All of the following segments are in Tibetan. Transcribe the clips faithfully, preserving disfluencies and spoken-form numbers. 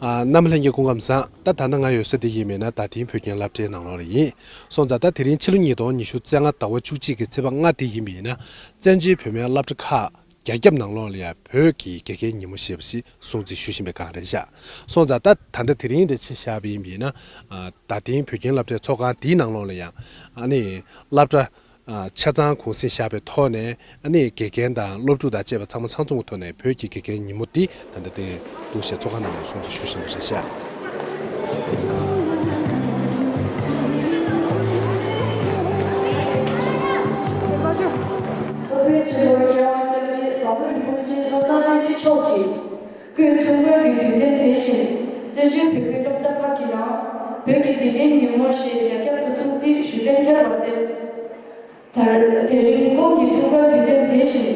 ཨ། རྣམ་པ་ལྷན་རྒྱས་སྐུ་ཁམས་བཟང་། ད་ད་ལྟ་ང་ཡོད་ས་འདི་ཡིན་མིན་ན་རྡ་སྟེང་བོད་ཁྱིམ་སློབ་གྲྭའི་ནང་ལོགས་ལ་ཡིན། སོང་ཙང་ད་དེ་རིང་ཕྱི་ལོ་ཉིས་སྟོང་ཉི་ཤུ་རྩ་ལྔ་ཟླ་བ་བཅུ་གཅིག་གི་ཚེས་པ་ལྔ་འདི་ཡིན་མིན་ན། བཙན་བྱོལ་བོད་མིའི་སློབ་གྲྭ་ཁག་རྒྱ་ཁྱབ་ནང་ལོགས་ལ་ཡང་བོད་ཀྱི་དགེ་རྒན་ཉིན་མོ་ཞེས་པ་ཞིག་སྲུང་བརྩི་ཞུ་བཞིན་པའི་སྒང་རེད་ཤག་སོང་ཙང་ད་ད་ལྟ་དེ་རིང་འདི་ཆ་བཞག་པ་ཡིན་མིན་ན། ཨ། རྡ་སྟེང་བོད་ཁྱིམ་སློབ་གྲྭའི་ཚོགས་ཁང་འདིའི་ནང་ལོགས་ལ་ཡང་ཨ་ནི་སློབ་གྲྭ་ཨ། ཆ་ཚང་གུང་སེང་བཞག་པའི་ཐོག་ནས། ཨ་ནི་དགེ་རྒན་དང་སློབ་ཕྲུག་དང་བཅས་པ་ཚང་མ་ཚང་འཛོམས་ཀྱི་ཐོག་ནས་བོད་ཀྱི་དགེ་རྒན་ཉིན་མོ་འདི་ད་ལྟ་དེ་འདུག་ཞེས་ཚོགས་ཁང་ནང་ནས་སྲུང་བརྩི་ཞུ་བཞིན་པ་རེད་ཤག་བོད་པའི་ཆེན་པོ་མཁས་དབང་སྐྱབས་རྗེ་ཟམ་གདོང་རིན་པོ་ཆེ་བློ་བཟང་བསྟན་འཛིན་མཆོག་གིས། སྐུའི་འཁྲུངས་སྐར་གྱི་དུས་སྟོན་དེ་བཞིན་བཙན་བྱོལ་བོད་མིའི་སློབ་གྲྭ་ཁག་གི་ནང་བོད་ཀྱི་དགེ་རྒན་ཉིན་མོ་ཞེས་རྒྱ་ཁྱབ་ཏུ་སྲུང་བརྩི་ཞུ་གཏན་འཁེལ་བར་བརྟེན། ད་དེ་རིང་ཁོང་གི་འཁྲུངས་སྐར་དུས་སྟོན་དེ་བཞིན་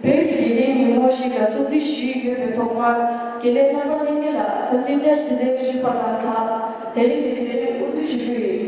བོད་ཀྱི་དགེ་རྒན་ཉིན་མོ་ཞིག་ལ་སྲུང་བརྩི་ཞུས་ཡོད་པའི་ཐོག་མར་དགེ་ལས་རྣམ་པ་ལྷན་རྒྱས་ལ་འཚམས་འདྲི་བཀྲ་ཤིས་བདེ་ལེགས་ཞུས་པ་དང་སྦྲགས། དེ་རིང་གི་མཛད་རིམ་དབུ་འབྱེད་ཞུ་རྒྱུ་ཡིན།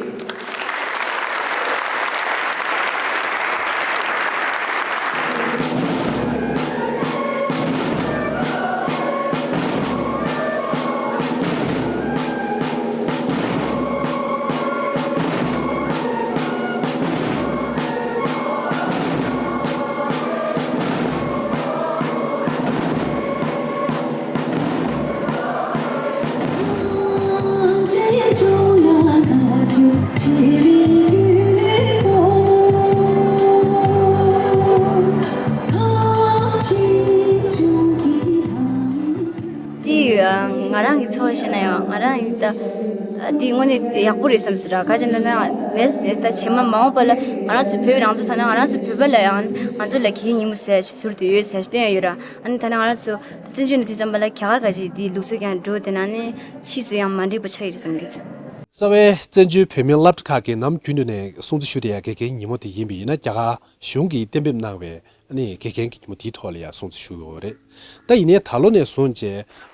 འདི་ང་རང་གི་ཚོར་བ་བཤད་ན་ཡང་ང་རང་ཡིན་ད། འདི་དངོས་གནས་ཡག་པོ་རེད་བསམ་སྲིད་ར། ག་ཅི་ན་ན་ནས་ད་ཕྱི་མ་མ་འོངས་པ་ལ་ང་རང་ཚོ་བོད་རང་བཙན་ཐོག་ན་ང་རང་ཚོ་བོད་པ་ལ་ཡང་ང་ཚོ་ལ་གི་ཉིན་མོ་ཟེར་ཞིག་ཟུར་དུ་ཡོད་ཟེར་ཞིག་སྟོན་ཡ་ཡོད་ར། ཨ་ནི་ད་ནི་ང་རང་ཚོ་བཙན་བྱོལ་ནས་དེ་ཙམ་པ་ལ་རྒྱ་གར་ག་ཅིག་འདི་ལུགས་སྲོལ་ཀྱང་འགྲོ་དེ་ན་ནི་ཕྱིས་སུ་ཡང་མ་འགྲིག་པ་ཆགས་ཡོད་རེད་བསམ་གྱི། རྩ་བའི་བཙན་བྱོལ་བོད་མིའི་སློབ་གྲྭ་ཁག་གིས་ནམ་རྒྱུན་དུ་ནས་སྲུང་བརྩི་ཞུ་བསྡད་ཡ་དགེ་རྒན་ཉིན་མོ་དེ་ཡིན་པ་ཡིན་ན། རྒྱ་གར་གཞུང་གིས་གཏན་འབེབས་གནང་བའི་ཨ་ནི་དགེ་རྒན་གྱི་ཉིན་མོ་དེའི་ཐོག་ལ་ཡང་སྲུང་བརྩི་ཞུ་ཡོད་རེད། ད་ཡིན་ནའི་ད་ལོ་ནས་བཟུང་བྱས་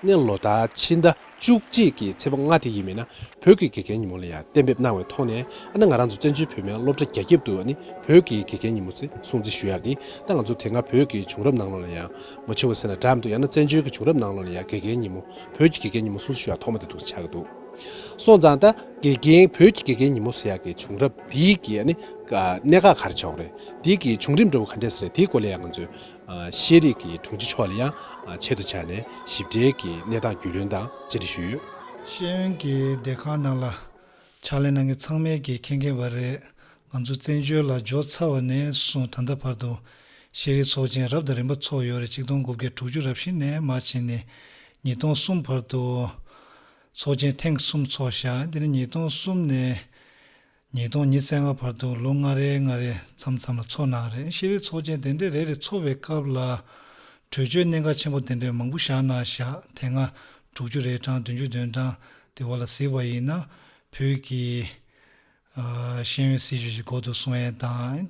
ནས་ལོ་ལྟར་ཕྱི་ཟླ་བཅུ་གཅིག་གི་ཚེས་པ་ལྔ་དེ་ཡིན་མིན་ན་བོད་ཀྱི་དགེ་རྒན་ཉིན་མོ་ལ་ཡང་གཏན་འབེབས་གནང་བའི་ཐོག་ནས། ཨ་ནི་ང་རང་ཚོ་བཙན་བྱོལ་བོད་མིའི་སློབ་གྲྭ་རྒྱ་ཁྱབ་ཏུ་ཨ་ནི་བོད་ཀྱི་དགེ་རྒན་ཉིན་མོ་ཟེར་སྲུང་བརྩི་ཞུ་ཡག་གི། ད་ང་ཚོ་དེ་སྔ་བོད་ཀྱི་བྱུང་རབས་ནང་ལོགས་ལ་ཡང་མ་བྱུང་བ་ཟེར་ན་འདྲ་མི་འདུག་ཡང་ན་བཙན་བྱོལ་གྱི་བྱུང་རབས་ནང་ལོགས་ལ་ཡང་དགེ་རྒན་ཉིན་མོ་བོད་ཀྱི་དགེ་རྒན་ཉིན་མོ་སྲུང་བརྩི་ཞུ་ཡག་ཐོག་མ་དེ་འདུག་ཆགས་ཀྱི་འདུག་སོང་ཙང་ད་དགེ་རྒན་བོད་ཀྱི་དགེ་རྒན་ཉིན་མོ་ཟེར་ཡག་གི་བྱུང་རབས་འདིའི་གི་ཨ་ནི་གནད་འགག་ག་རེ་ཆགས་ཀྱི་རེད། འདིའི་གི་བྱུང་རིམ་འདྲ་བོ་ག་འདྲས་རེད། དེའི་སྐོར་ལ་ཡང་ང་ཚོས་ཤེས་རིག་གི་དྲུང་ཆེ་མཆོག་ལ་ཡང་ཆེད་དུ་བཅར་ནས་ཞིབ་ཕྲའི་གི་གནས་སྟངས་རྒྱུས་ལོན་དང་བཅར་འདྲི་ཞུས་ཡོད། ཤེས་ཡོན་གྱི་སྡེ་ཁག་ནང་ལ་ཕྱག་ལས་གནང་མཁན་ཚང་མས་ཀྱིས་མཁྱེན་མཁྱེན་པ་རེད། ང་ཚོ་བཙན་བྱོལ་ལ་འབྱོར་ཚར་བ་ནས་བཟུང་ད་ལྟ་བར་དུ་ཤེས་རིག་ཚོགས་ཆེན་རབ་དང་རིམ་པ་ཚོགས་ཡོད་རེད། ཆིག་སྟོང་དགུ་བརྒྱ་དྲུག་ཅུ་རབ་བཞི་ནས་མར་ཕྱིན་ནས་ཉིས་སྟོང་གསུམ་བར་དུ་ཚོགས་ཆེན་ཐེངས་གསུམ་ཚོགས་བཞག་དེ་ནས་ཉིས་སྟོང་གསུམ་ནས་ཉིས་སྟོང་ཉི་ཤུ་རྩ་ལྔ་བར་དུ་ལོ་ལྔ་རེ་ལྔ་རེ་མཚམས་མཚམས་ལ་ཚོགས་གནང་རེད། ཤེས་རིག་ཚོགས་ཆེན་དེ་འདྲ་རེ་རེ་ཚོགས་པའི་སྐབས་ལ་གྲོས་ཆོད་གནད་འགག་ཆེན་པོ་དེ་འདྲ་མང་པོ་བཞག་གནང་བཞག་དེ་སྔ་དྲུག་ཅུ་རེ་གྲངས་བདུན་ཅུ་དོན་གྲངས་དེ་བ་ལ་གཟིགས་པ་ཡིན་ན་བོད་ཀྱི་ཨ་ཤེས་ཡོན་སྲིད་བྱུས་ཀྱི་འགོ་འཛུགས་སོང་ཡས་དང་།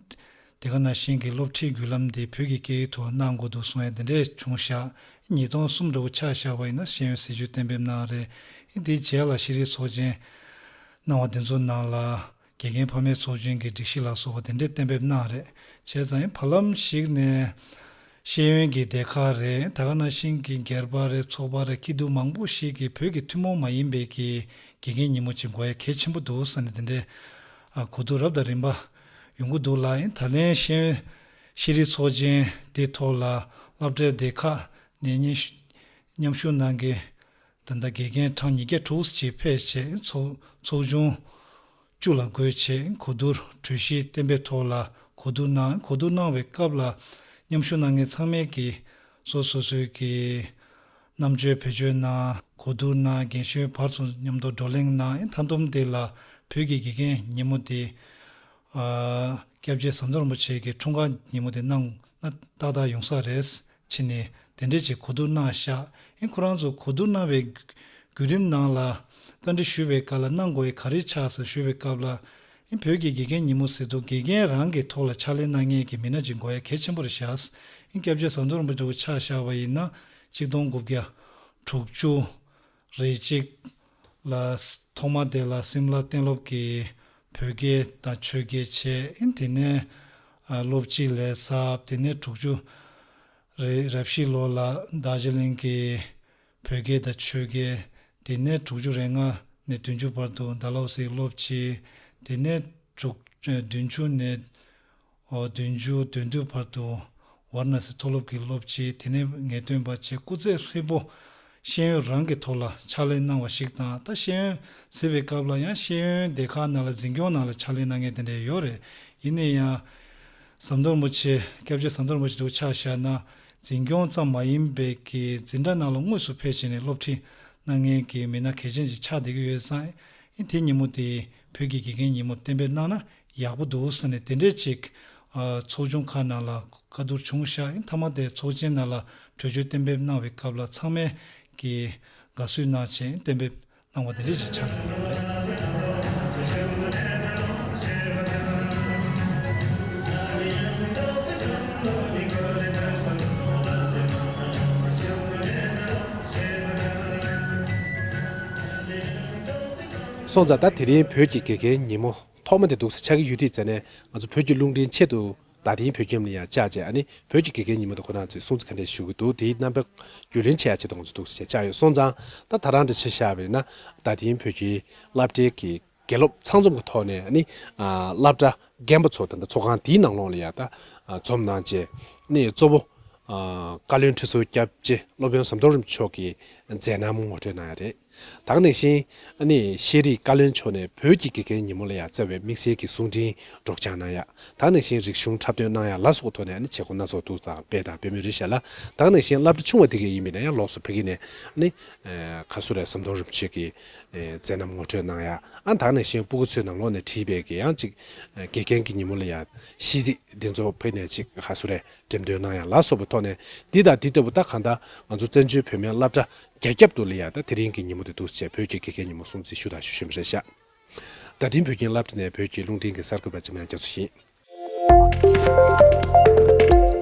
དེ་ག་ནང་བཞིན་གྱི་སློབ་ཁྲིད་བརྒྱུད་ལམ་དེ་བོད་ཀྱི་སྐད་ཡིག་ཐོག་གནང་དགོས་འདུག་གསུང་ཡ་དེ་འདྲས་བྱུང་ཤག་ཉིས་སྟོང་གསུམ་འདྲ་བོ་ཆ་བཞག་པ་ཡིན་ན་ཤེས་ཡོན་སྲིད་བྱུས་གཏན་འབེབས་གནང་རེད། དེའི་རྗེས་ལ་ཤེས་རིག་ཚོགས་ཆེན་གནང་བ་དེ་ཚོ་ནང་ལ་དགེ་རྒན་ཕ་མའི་ཚོགས་ཆུང་གི་སྒྲིག་གཞི་ལ་སོགས་པ་དེ་འདྲས་གཏན་འབེབས་གནང་རེད། བྱས་ཙང་བར་ལམ་ཞིག་ནས་ཤེས་ཡོན་གྱི་སྡེ་ཁག་རེད། ད་ག་ནང་བཞིན་གྱི་སྒེར་པ་རེད། ཚོགས་པ་རེད། སྐྱིད་སྡུག་མང་པོ་ཞིག་གིས་བོད་ཀྱི་ཐུན་མོང་མ་ཡིན་པའི་གི་དགེ་རྒན་ཉིན་མོ་ཅིག་དགོས་ཡ་གལ་ཆེན་པོ་འདུག་ཟེར་ནས་དེ་འདྲས་ཨ་གོ་བསྡུར་རབ་དང་རིམ་པ་ཡོང་གི་འདུག་ལ། ཡིན་ད་ལན་ཤེས་ཤེས་རིག་ཚོགས་ཆེན་དེ་ཐོག་ལ་སློབ་གྲྭའི་སྡེ་ཁག་ནས་མཉམ་ཞུ་མཉམ་ཞུགས་གནང་མཁན་ད་ལྟ་དགེ་རྒན་གྲངས་ཉིས་བརྒྱ་དྲུག་ཅིག་ཕེབས་བྱས་ཚོགས་ཚོགས་ཆུང་བཅུ་ལ་བགོས་བྱས་གོ་བསྡུར་གྲོས་གཞི་གཏན་འབེབས་ཐོག་ལ་གོ་བསྡུར་གནང་། གོ་བསྡུར་གནང་བའི་སྐབས་ལ་མཉམ་ཞུགས་གནང་མཁན་ཚང་མས་ཀྱིས་སོ་སོ་སོའི་གི་རྣམ་དཔྱོད་བེད་སྤྱོད་གནང་། གོ་བསྡུར་གནང་། རྒན་གཞོན་བར་དུ་མཉམ་དུ་བགྲོ་གླེང་གནང་། མཐའ་བསྡོམས་དེ་ལ་བོད་ཀྱི་དགེ་རྒན་ཉིན་མོ་དེ་ཨ་སྐྱབས་རྗེ་ཟམ་གདོང་རིན་པོ་ཆེ་གི་འཁྲུངས་སྐར་ཉིན་མོ་དེ་གནང་ན་ཏག་ཏག་ཡོང་ས་རེད་ཕྱིན་ནས་དེ་འདྲས་ཅིག་གོ་བསྡུར་གནང་ཤག་ཨིན་ཁོ་རང་ཚོ་གོ་བསྡུར་གནང་བའི་བརྒྱུད་རིམ་ནང་ལ་བཀའ་འདྲི་ཞུ་བའི་སྐབས་ལ་གནང་དགོས་ཡ་ག་རེ་ཆགས་ཟེར་ཞུ་བའི་སྐབས་ལ། ཨིན་བོད་ཀྱི་དགེ་རྒན་ཉིན་མོ་ཟེར་དུས་དགེ་རྒན་རང་གི་ཐོག་ལ་ཕྱག་ལས་གནང་མཁན་གྱི་མི་སྣ་ཅིག་དགོས་ཡ་གལ་ཆེན་པོ་རེད་ཤག་ཨིན་སྐྱབས་རྗེ་ཟམ་གདོང་རིན་པོ་ཆེ་ཆ་བཞག་པ་ཡིན་ན་ཆིག་སྟོང་དགུ་བརྒྱ་དྲུག་ཅུ་རེ་གཅིག་ལ་ཐོག་མ་དེ་ལ་སིམ་ལ་གཏན་སློབ་ཀྱི་བོད་སྐད་དང་ཆོས་སྐད་བྱས། ཨིན་དེ་ནས་ཨ་སློབ་སྤྱི་ལས་ཚབ། དེ་ནས་དྲུག་ཅུ་རེ་རབ་བཞི་ལོ་ལ་རྡོ་རྗེ་གླིང་གི་བོད་སྐད་དང་ཆོས་སྐད། དེ་ནས་དྲུག་ཅུ་རེ་ལྔ་ནས་བདུན་ཅུ་བར་དུ་ཌལ་ཧོ་སི་སློབ་ཆེན། དེ་ནས་དྲུག་བདུན་ཅུ་ནས་ཨོ་བདུན་ཅུ་དོན་བདུན་བར་དུ་ཝཱ་ར་ཎ་སི་མཐོ་སློབ་ཀྱི་སློབ་ཆེན། དེ་ནས་ངེས་སྟོན་པ་བཅས་སྐུ་ཚེ་ཧྲིལ་པོ་ཤེས་ཡོན་རང་གི་ཐོག་ལ་ཕྱག་ལས་གནང་བ་ཞིག་དང་། ད་ཤེས་ཡོན་གཟིགས་པའི་སྐབས་ལ་ཡང་ཤེས་ཡོན་སྡེ་ཁག་ནང་ལ་འཛིན་སྐྱོང་ནང་ལ་ཕྱག་ལས་གནང་མཁན་དེ་འདྲ་ཡོད་རེད། ཡིན་ན་ཡང་ཟམ་གདོང་རིན་པོ་ཆེ་སྐྱབས་རྗེ་ཟམ་གདོང་རིན་པོ་ཆེ་འདུག་ཆ་བཞག་ན། འཛིན་སྐྱོང་ཙམ་མ་ཡིན་པའི་གི་འཛིན་གྲྭ་ནང་ལ་དངོས་སུ་ཕེབས་བྱས་ནས་སློབ་ཁྲིད་གནང་མཁན་གྱི་མི་སྣ་གལ་ཆེན་ཞིག་ཆགས་བསྡད་ཀྱི་ཡོད་ཙང་། ཨེ་དེ་ཉིན་མོ་དེ་བོད་ཀྱི་དགེ་རྒན་ཉིན་མོ་གཏན་འབེབས་གནང་ན་ཡག་པོ་འདུག་ཟེར་ནས་དེ་འདྲས་ཅིག་ཨ་ཚོགས་ཆུང་ཁག་ནང་ལ་བཀའ་བསྡུར་བྱུང་ཤག་ཨེ་མཐའ་མ་དེ་ཚོགས་ཆེན་ནང་ལ་གྲོས་ཆོད་གཏན་འབེབས་གནང་བའི་སྐབས་ལ་ཚང་མས་ཀྱི་དགའ་བསུ་གནང་བྱས་གཏན་འབེབས་གནང་བ་དེ་འདྲས་ཅིག་ཆགས་བསྡད་ཡོད་རེད། སོང་ཙང་ད་དེ་རིང་བོད་ཀྱི་དགེ་རྒན་ཉིན་མོ་ཐོག་མ་དེ་འདུག་ས་ཆགས་ཀྱི་ཡོད་དུས་ཙ་ནས། ང་ཚོ་བོད་ཀྱི་རླུང་འཕྲིན་ཆེད་དུ་རྡ་སྟེང་བོད་ཁྱིམ་ལ་ཡང་བཅར་བྱས། ཨ་ནི་བོད་ཀྱི་དགེ་རྒན་ཉིན་མོ་དང་ཁོ་རང་ཚོས་སྲུང་བརྩི་ག་འདྲས་ཞུ་གི་འདུག་དེའི་རྣམ་པ་རྒྱུས་ལོན་བྱེད་ཡ་ཆེད་དུ་ང་ཚོ་འདུག་སེ་བྱས་བཅར་ཡོད། སོང་ཙང་ད་ད་རང་འདྲ་ཆ་བཞག་པ་ཡིན་ན། རྡ་སྟེང་བོད་ཁྱིམ་སློབ་གྲྭའི་གི་དགེ་སློབ་ཚང་འཛོམས་ཀྱི་ཐོག་ནས། ཨ་ནི་ཨ་སློབ་གྲྭ་རྒན་པ་ཚོ་ད་ལྟ་ཚོགས་ཁང་དེའི་ནང་ལོགས་ལ་ཡང་ད་ཨ་འཛོམས་གནང་བྱས། ཨ་ནི་གཙོ་བོ་ཨ་བཀའ་བློན་ཁྲི་ཟུར་སྐྱབས་རྗེ་སློབ་དཔོན་ཟམ་གདོང་རིན་པོ་ཆེ་མཆོག་གིས་མཛད་རྣམ་ངོ་སྤྲོད་གནང་ཡ་རེད། དེ་ག་ནང་བཞིན་ཨ་ནི་ཤེས་རིག་བཀའ་བློན་མཆོག་ནས་བོད་ཀྱི་དགེ་རྒན་ཉིན་མོ་ལ་ཡང་བསྩལ་བའི་དམིགས་བསལ་གྱི་གསུང་འཕྲིན་སྒྲོག་སྦྱང་གནང་ཡ། དེ་ག་ནང་བཞིན་རིག་གཞུང་འཁྲབ་སྟོན་གནང་ཡ་ལ་སོགས་ཐོག་ནས་ཨ་ནི་བྱེད་སྒོ་སྣ་ཚོགས་འདུག་སེ་སྤེལ་དང་སྤེལ་མུས་རེད་ཤག་ལ། དེ་ག་ནང་བཞིན་སློབ་གྲྭ་ཆུང་བ་དེ་གའི་ཡིན་པ་ཡིན་ན་ཡང་ལོགས་སུ་ཕ་གི་ནས་ཨ་ནི་ཨ་ག་ཟེར་རེད། ཟམ་གདོང་རིན་པོ་ཆེ་གི་ཨ་མཛད་རྣམ་ངོ་སྤྲོད་གནང་ཡ། ཨ་དེ་ག་ནང་བཞིན་སྤུ་གུ་ཚོའི་ནང་ལོགས་ནས་བྲིས་པའི་གི་ཡང་ཅིག་ཨ་དགེ་རྒན་གྱི་ཉིན་མོ་ལ་ཡང་ཤིས་ཚིག་འདི་ཚོ་ཕ་གི་ནས་ཅིག་ག་ཟེར་རེད། འགྲེམས་སྟོན་གནང་ཡ་ལ་སོགས་པའི་ཐོག་ནས། འདི་དང་འདི་ལྟ་བུ་ད་གང་ལྟར་ང་ཚོ་བཙན་བྱོལ་བོད་མིའི་སློབ་གྲྭ་རྒྱ་ཁྱབ་ཏུ་ལ་ཡ་ད་དེ་རིང་གི་ཉིན་མོ་དེ་འདུག་སེ་བྱས་བོད་ཀྱི་དགེ་རྒན་ཉིན་མོ་སྲུང་བརྩི་ཞུ་དང་ཞུ་བཞིན་པ་རེད་ཤག་རྡ་སྟེང་བོད་ཁྱིམ་སློབ་གྲྭ་ནས་བོད་ཀྱི་རླུང་འཕྲིན་གྱི་གསར་འགོད་པ་འཇམ་དབྱངས་རྒྱ་མཚོ་ཡིན།